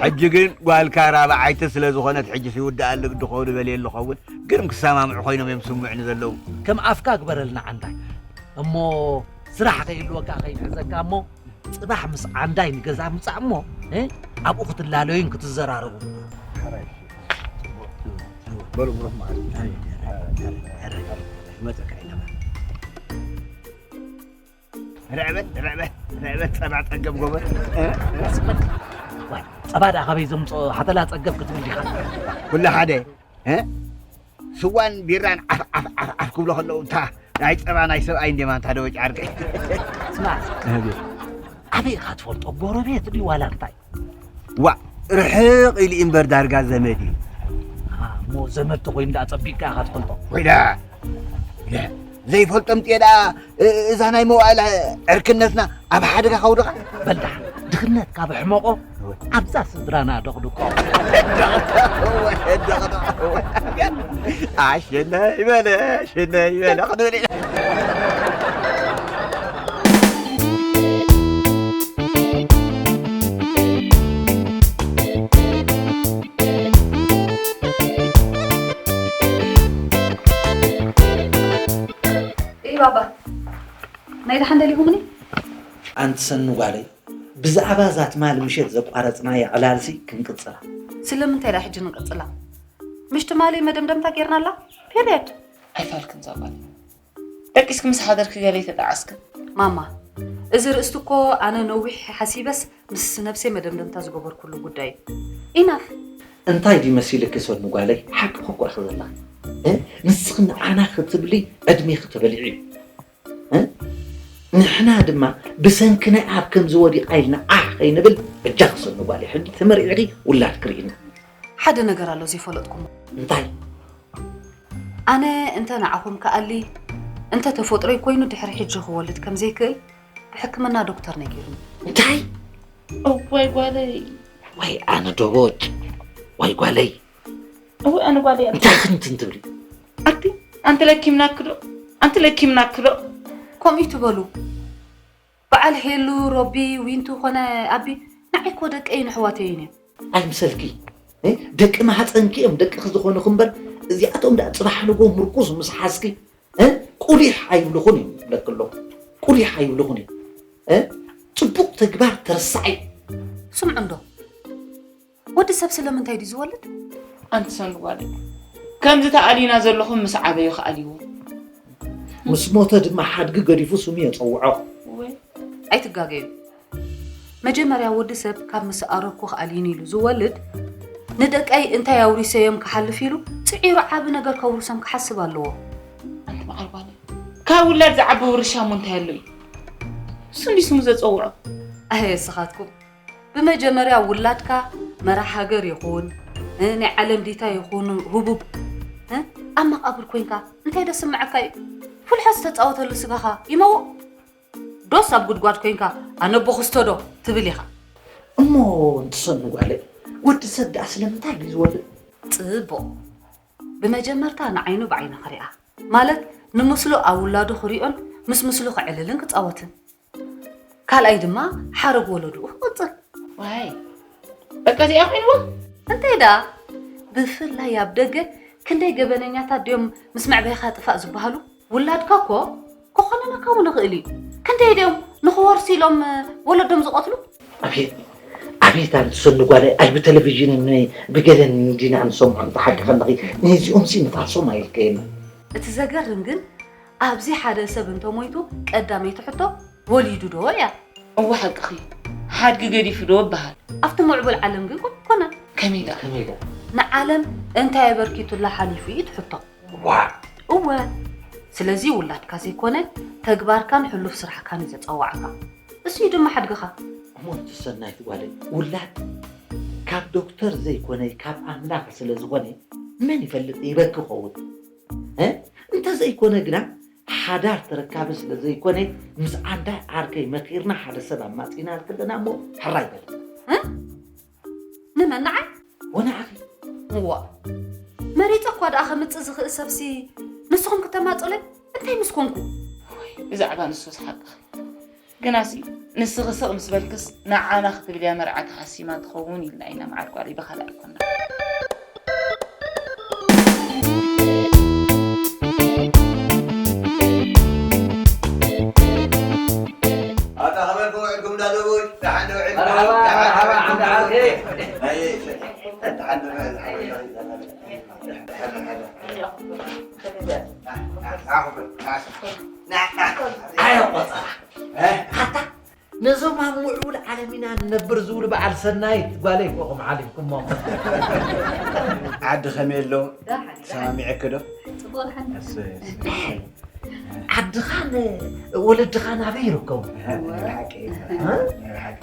ሕጂ ግን ጓልካ ራብዓይቲ ስለ ዝኾነት ሕጂ ይውድኣ ኣለግዲ ኾው ዝበልየ ኣለኸውን ግርም ክሰማምዑ ኮይኖም እዮም ስምዑኒ ዘለዉ ከም ኣፍካ ግበረልና ዓንዳይ እሞ ስራሕ ከይህልወካ ከይንሕዘካ እሞ ጽባሕ ምስ ዓንዳይ ንገዛ ምጻእ እሞ እ? ኣብኡ ክትላለዩን ክትዘራረቡ በሉ ብሩኽ መዓልቲ ርዕበት ርዕበት ርዕበት ጸባ ጸገብ ጎበዝ ጸባ ዳ ካበይ ዘምፅኦ ሓተላ ጸገብ ክትብል ዲኻ ኩሉ ሓደ ስዋን ቢራን ዓፍ ዓፍ ዓፍ ዓፍ ክብሎ ከለዉ እታ ናይ ጸባ ናይ ሰብኣይ እንዴማ እንታ ደወጭ ዓርከይ ስማ ኣበይ ኢኻ ትፈልጦ ጎረቤት ድዩ ዋላ እንታይ ዋ ርሕቕ ኢሉ እምበር ዳርጋ ዘመድ እዩ እሞ ዘመድ ተኮይኑ ዳ ጸቢቅካ ኢኻ ትፈልጦ ወይዳ ዘይፈልጦም ጥየ ደኣ እዛ ናይ መዋእላ ዕርክነትና ኣብ ሓደጋ ከውድቓ በልዳ ድኽነት ካብ ሕመቆ ኣብዛ ስድራና ደቕድቆ ኣሸነ ይበለ ሸነ ይበለ ክንብል ባባ፣ ናይ ደሓን ደሊኹምኒ? ኣንቲ ሰኑ ጓለይ፣ ብዛዕባ እዛ ትማሊ ምሸት ዘቋረጽናያ ዕላልሲ ክንቅጽላ። ስለምንታይ ዳ ሕጂ ንቅጽላ? ምሽ ትማሊ መደምደምታ ጌርናላ? ፔርየድ። ኣይፋልክን እዛ ጓል። ደቂስኪ ምስ ሓደርኪ ገለ ይተጣዓስክን። ማማ፣ እዚ ርእስቲ እኮ ኣነ ነዊሕ ሓሲበስ ምስ ነብሰይ መደምደምታ ዝገበርኩሉ ጉዳይ እዩ። ኢናፍ። እንታይ ድዩ መሲልኪ ሰኑ ጓለይ፣ ሓቂ እኮ ኢኺ ዘለኺ። እ? ንስኺ ንዓና ክትብሊ ዕድሜኺ ተበሊዑ እዩ። እ? ንሕና ድማ ብሰንኪ ናይ ኣብ ከምዚ ወዲቓ ኢልና ዓሕ ከይንብል፣ በጃኺ ሰኑ ጓለይ፣ ሕጂ ተመርዒኺ ውላድ ክርኢና። ሓደ ነገር ኣሎ ዘይፈለጥኩሞ። እንታይ? ኣነ እንተ ንዓኹም ክኣሊ፣ እንተ ተፈጥሮይ ኮይኑ ድሕሪ ሕጂ ክወልድ ከም ዘይክእል ብሕክምና ዶክተር ነጊሩኒ። እንታይ? እዋይ ጓለይ። ወይ ኣነ ዶቦጭ፣ ወይ ጓለይ። እዋይ ኣነ ጓለይ። እንታይ ክንትን ትብሊ? ኣቲ ኣንቲ ለኪምናክዶ? ኣንቲ ለኪምናክዶ? ከምኡ ትበሉ። በዓል ሄሉ፣ ሮቢ፣ ዊንቱ ኾነ ኣቢ ንዓይ እኮ ደቀይን ኣሕዋተይን እዮም። ኣይምሰልኪ። እ? ደቂ ማህፀንኪ እዮም ደቅኺ ዝኾኑኺ እምበር፣ እዚኣቶም ደኣ ፅባሕ ንጎ ምርኩስ ምስ ሓዝኪ፣ እ? ቁሊሕ ኣይብልኹን እዮም ይብለኪ ኣለኹ። ቁሊሕ ኣይብልኹን እዮም። እ? ፅቡቕ ተግባር ተረሳዒ። ስምዑ እንዶ፣ ወዲ ሰብ ስለምንታይ ድዩ ዝወልድ? ኣንቲ ሰኑ ጓለይ፣ ከምዚ ተኣሊና ዘለኹም ምስ ዓበዩ ክኣልይዎ። ምስ ሞተ ድማ ሓድጊ ገዲፉ ስሙ የፀውዖ። ወይ ኣይትጋገዩ። መጀመርያ ወዲ ሰብ ካብ ምስ ኣረኩ ክኣልይኒ ኢሉ ዝወልድ፣ ንደቀይ እንታይ ኣውሪሰዮም ክሓልፍ ኢሉ ፅዒሩ ዓቢ ነገር ከውርሶም ክሓስብ ኣለዎ። ኣንቲ በዓል ጓለይ፣ ካብ ውላድ ዝዓቢ ውርሻ እሞ እንታይ ኣሎ እዩ? እሱ እንዲ ስሙ ዘፀውዖ። ኣየ እስኻትኩም፣ ብመጀመርያ ውላድካ መራሕ ሃገር ይኹን፣ እ፣ ናይ ዓለም ዲታ ይኹን፣ ህቡብ፣ እ፣ ኣብ መቓብር ኮይንካ እንታይ ደስምዓካ እዩ? ፍልሖ ዝተፃወተሉ ስጋኻ ይመውቕ። ዶስ ኣብ ጉድጓድ ኮይንካ ኣነ ኣቦ ክስቶ ዶ ትብል ኢኻ? እሞ ኣንቲ ሰኑ ጓለይ፣ ወዲ ሰብ ደኣ ስለምንታይ ድዩ ዝወልድ? ጽቡቕ። ብመጀመርታ ንዓይኑ ብዓይኒ ክሪኣ፣ ማለት ንምስሉ ኣብ ውላዱ ክሪኦን ምስ ምስሉ ክዕልልን ክጻወትን። ካልኣይ ድማ ሓረግ ወለድኡ ክቕጽል። ዋይ በቃ እዚኣ ኮይንዎ። እንታይ ደኣ፣ ብፍላይ ኣብ ደገ ክንደይ ገበነኛታት ድዮም ምስ መዕበይኻ ጥፋእ ዝበሃሉ? ውላድካ እኮ ክኾነነካ እውን ይኽእል እዩ። ክንደይ ድዮም ንኽወርሱ ኢሎም ወለዶም ዝቐትሉ? ኣቤት ኣቤት፣ ኣንቲ ሰኑ ጓለይ፣ ኣይ ብቴሌቪዥንን ብገለን እንዲና ንሰምዖ፣ እንተ ሓቂ ከለኺ ነዚኦም ሲ ንፋሶም ኣይልከየና። እቲ ዘገርም ግን ኣብዚ ሓደ ሰብ እንተሞይቱ ቀዳመይቲ ሕቶ ወሊዱ ዶ እያ። እወ ሓቅኺ፣ ሓድጊ ገዲፉ ዶ ይበሃል። ኣብቲ ምዕቡል ዓለም ግን ከምኡ ኣይኮነን። ከመይ ደኣ? ከመይ ደኣ? ንዓለም እንታይ ኣበርኪቱላ ሓሊፉ እዩ እቲ ሕቶ። ዋእ! እወ፣ ስለዚ ውላድካ ዘይኮነ ተግባርካን ሕሉፍ ስራሕካን እዩ ዘጸዋዓካ። እሱ እዩ ድማ ሓድግኻ። እሞ ኣንቲ ሰናይት ጓለይ፣ ውላድ ካብ ዶክተር ዘይኮነ ካብ ኣምላኽ ስለ ዝኾነ መን ይፈልጥ ይበኪ ኸውን። እ? እንተዘይኮነ ግና ሓዳር ተረካቢ ስለ ዘይኮነ ምስ ዓንዳይ ዓርከይ መኺርና ሓደ ሰብ ኣማጺእናልኪ ኣለና እሞ ሕራይ በሊ። እ? ንመን ንዓይ? ወንዓኺ። እዋ፣ መሪጸ እኳ ደኣ ከምጽእ ዝኽእል ሰብሲ ንስኹም ክተማጽኡለይ እንታይ ምስ ኮንኩ? ብዛዕባ ንሱስ ሓቅኺ። ግናሲ ንስኺ ስቕ ምስ በልክስ ንዓና ክትብልያ መርዓ ተሓሲማ ትኸውን ኢልና ኢና መዓር ጓል ብኻልእ ኣይኮና። ኣታ ከመይ ውዕልኩም ዳደቦች? ደሓን ዶ ውዒልኩም? መርሓባ፣ ደሓን መርሓባ፣ ዶ ዓንዲ ዓርከይ። ኣይ፣ ደሓን ዶ ውዒልኩም? ኣታ ነዞም ኣብ ምዕቡል ዓለም ኢና ንነብር ዝብሉ በዓል ሰናይት ጓለይ እኮ ኢኹም ሓሊፍኩሞም። ዓዲ ከመይ ኣሎ? ሰማሚዐኪ ዶ? ጽቡቕ ደሓን። እሰይ፣ እሰይ። ዓድኻን ወለድኻን ኣበይ ይርከቡ? ናይ ብሓቂ፣ እ? ናይ ብሓቂ።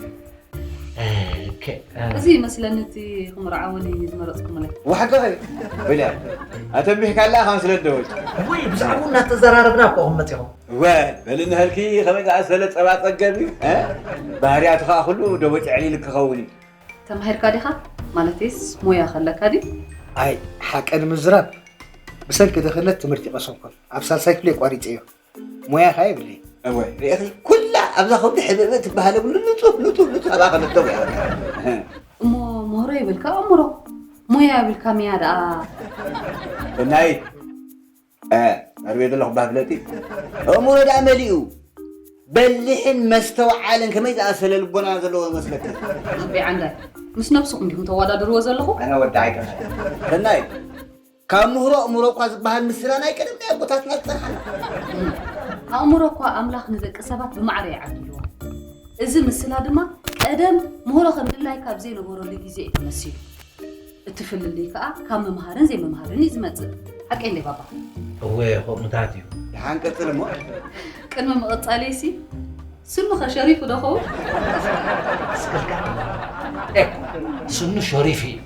ኦኬ፣ እ። እዚ ይመስለኒ እቲ ክምርዓወኒ ዝመረጽኩምለይ። ዋሕቅኺ። ወይዳ፣ ኣተንቢሕካላ ከም ስለ ደወል። ወይ ብዛዕባኡ እናተዘራረብና እኮ ኢኹም መጺኹም። እወ፣ በሊ ንህልኪ ከመይ ዝኣሰለ ጸባ ጸገብ እዩ፣ እ? ባህርያቱ ኸኣ ኩሉ ደቦጭ ዕሊል ክኸውን እዩ። ተማሂርካ ዲኻ? ማለትስ ሞያ ከለካ ድዩ? ኣይ፣ ሓቂ ንምዝራብ ብሰንኪ ድኽነት ትምህርቲ ቀሰምኩን። ኣብ ሳልሳይ ክፍሊ ኣቋሪጸዮ። ሞያ ኸኣ የብለይን። እወ፣ ርኢኺ? ኩላ ኣብዛ ከብዲ ሕብእብእ ትበሃል የብሉ፣ ንጹህ፣ ንጹህ፣ ንጹህ፣ ኣብኣ ከነቶ እያ። እሞ ምህሮ ይብልካ ኣእምሮ፣ ሞያ ይብልካ ሚያ ደኣ። ሰናይት፣ እ፣ ኣርቤ ዘለኹ ባፍለጢ ኣእምሮ ደኣ መሊኡ በሊሕን መስተውዓልን ከመይ ዝኣሰለ ልቦና ዘለዎ መስለካ። ኣቢ ዓንዳይ፣ ምስ ነብስኹም ዲኹም ተወዳድርዎ ዘለኹም? ኣነ ወዲ ኣይቀ ሰናይ ካብ ምህሮ ኣእምሮ እኳ ዝበሃል ምስላ ናይ ቀደም ናይ ኣቦታትና ዝፀንሓና። ኣእምሮ እኳ ኣምላኽ ንደቂ ሰባት ብማዕረ ይዓድልዎ። እዚ ምስላ ድማ ቀደም ምህሮ ከም ድላይ ካብ ዘይነበረሉ ግዜ እዩ ተመሲሉ። እቲ ፍልልይ ከኣ ካብ ምምሃርን ዘይምምሃርን እዩ ዝመጽእ። ሓቀይ እንደ ባባ? እወ ከምኡታት እዩ። ደሓን ቀጽል እሞ። ቅድሚ ምቕጻለይሲ ስኑ ኸሸሪፉ ዶ ኸውን? ስክልካ ኤ፣ ስኑ ሸሪፍ እዩ።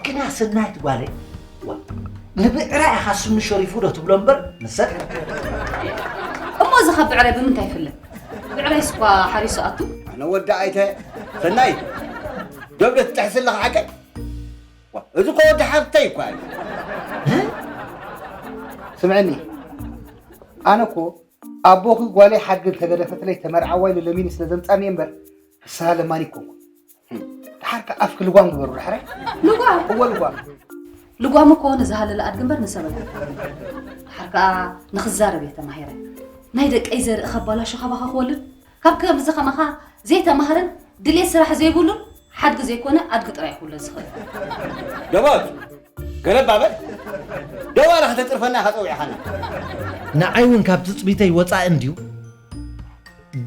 ግና ሰናይት ጓለይ፣ ዋ፣ ንብዕራይ ኢኻ ስኑ ሸሪፉ ዶ ትብሎ እምበር ንሰብ እሞ እዚ ካብ ብዕራይ ብምንታይ ይፍለ? ብዕራይ ስኳ ሓሪሱ ኣቱ? ኣነ ወዲ ኣይተ ሰናይ ዶብ ዶ ትጥሕስለኻ ሓቀይ? ዋ፣ እዚ እኮ ወዲ ሓፍተይ እኳ እዩ። ስምዕኒ፣ ኣነ እኮ ኣቦኺ ጓለይ ሓድጊ እንተገደፈትለይ ተመርዓዋይ ኢሉ ለሚኑ ስለ ዘምጻኒ እምበር ፍስሃ ለማኒ ኣይኮንኩን። ደሓር ከኣ ኣፍኪ ልጓም ግበሩ ዳሕራይ። ልጓም? እወ ልጓም። ልጓም እኮ ንዝሃለለ ኣድጊ እምበር ንሰብ ኣይኮነን። ደሓር ከኣ ንኽዛረብ እየ ተማሂረ። ናይ ደቀይ ዘርኢ ከባላሹ ካባኻ ክወልድ? ካብ ከምዚ ከማኻ ዘይተማህረን ድሌት ስራሕ ዘይብሉን ሓድጊ ዘይኮነ ኣድጊ ጥራይ ክውለድ ዝኽእል። ደቦት ገለባ በል። ደው ኣለ ከተጥርፈና ኢኻ ጸዊዕኻና። ንዓይ እውን ካብ ትጽቢተይ ወጻኢ እንድዩ።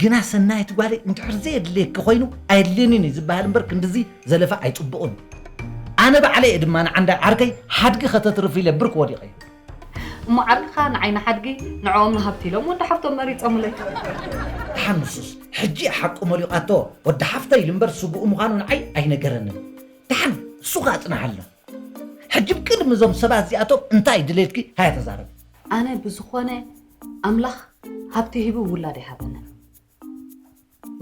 ግና ሰናይት ጓለይ እንድሕር ዘየድልየኪ ኮይኑ ኣየድልየንን እዩ ዝበሃል እምበር ክንድዚ ዘለፋ ኣይጽቡቕን እዩ። ኣነ ባዕለይ እየ ድማ ንዓንዳይ ዓርከይ ሓድጊ ከተትርፍ ኢለ ብርክ ወዲቐዮ። እሞ ዓርክኻ ንዓይ ንሓድጊ ንዕኦም ንሃብቲ ኢሎም ወዲ ሓፍቶም መሪጾምለይ። ደሓን ንሱስ ሕጂ ሓቁ መሊቓቶ ወዲ ሓፍተይ ኢሉ እምበር ስግኡ ምዃኑ ንዓይ ኣይነገረንን። ደሓን እሱ ኸኣ ጽንሓልና። ሕጂ ብቅድሚ እዞም ሰባት እዚኣቶም እንታይ ድሌትኪ ሃያ ተዛረቢ። ኣነ ብዝኾነ ኣምላኽ ሃብቲ ሂቡ ውላድ ይሃበና።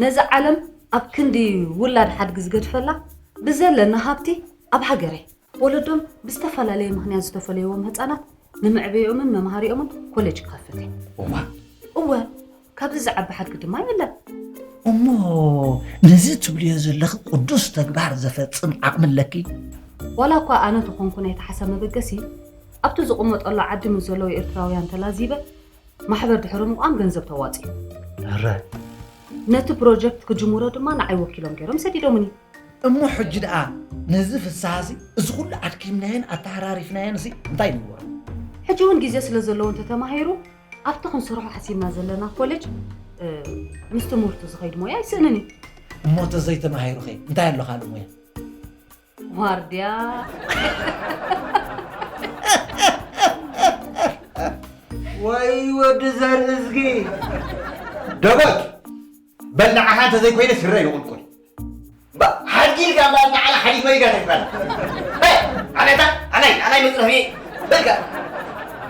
ነዛ ዓለም ኣብ ክንዲ ውላድ ሓድጊ ዝገድፈላ ብዘለና ሃብቲ ኣብ ሃገረይ ወለዶም ብዝተፈላለየ ምኽንያት ዝተፈለይዎም ህፃናት ንምዕበይኦምን መምሃሪኦምን ኮሌጅ ክኸፍት እየ። እዋ እወ ካብዚ ዝዓቢ ሓድጊ ድማ የለን። እሞ ነዚ ትብልዮ ዘለኺ ቅዱስ ተግባር ዘፈጽም ዓቕሚ ኣለኪ? ዋላ እኳ ኣነ ተኾንኩ ናይቲ ሓሳብ መበገሲ ኣብቲ ዝቕመጠሉ ዓዲ ምስ ዘለዉ ኤርትራውያን ተላዚበ ማሕበር ድሕሪ ምቋም ገንዘብ ተዋፂኡ። እረ ነቲ ፕሮጀክት ክጅምሮ ድማ ንዓይ ወኪሎም ገይሮም ሰዲዶምኒ። እሞ ሕጂ ደኣ ነዚ ፍስሃሲ እዚ ኩሉ ኣድኪምናዮን ኣተሃራሪፍናዮን ሲ እንታይ ንግበሮ? ሕጂ እውን ግዜ ስለ ዘለዎ እንተተማሂሩ ኣብቲ ክንሰርሖ ሓሲብና ዘለና ኮሌጅ እ፣ ምስ ትምህርቱ ዝኸይድ ሞያ ኣይስእንን እዩ። እሞ ተዘይተማሂሩኸ እንታይ ኣሎ ካልእ ሞያ? ዋርድያ ወይ ወዲ ዘርእዝጊ ደቦት በል ንዓኻ እንተዘይኮይነ ስረ ይቑልቁል። ሓድጊ ኢልካ እምበኣር ንዓና ሓዲግ መሊጋ ተግባር። ኣቤታ ኣናይ ኣናይ መጽረፊ በልካ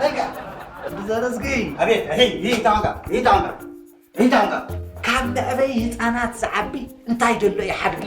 በልካ። ዘረዝጊ ኣቤት ይህ ታንካ ይህ ታንካ ይህ ታንካ። ካብ መዕበይ ህፃናት ዝዓቢ እንታይ ደሎ እዩ ሓድጊ?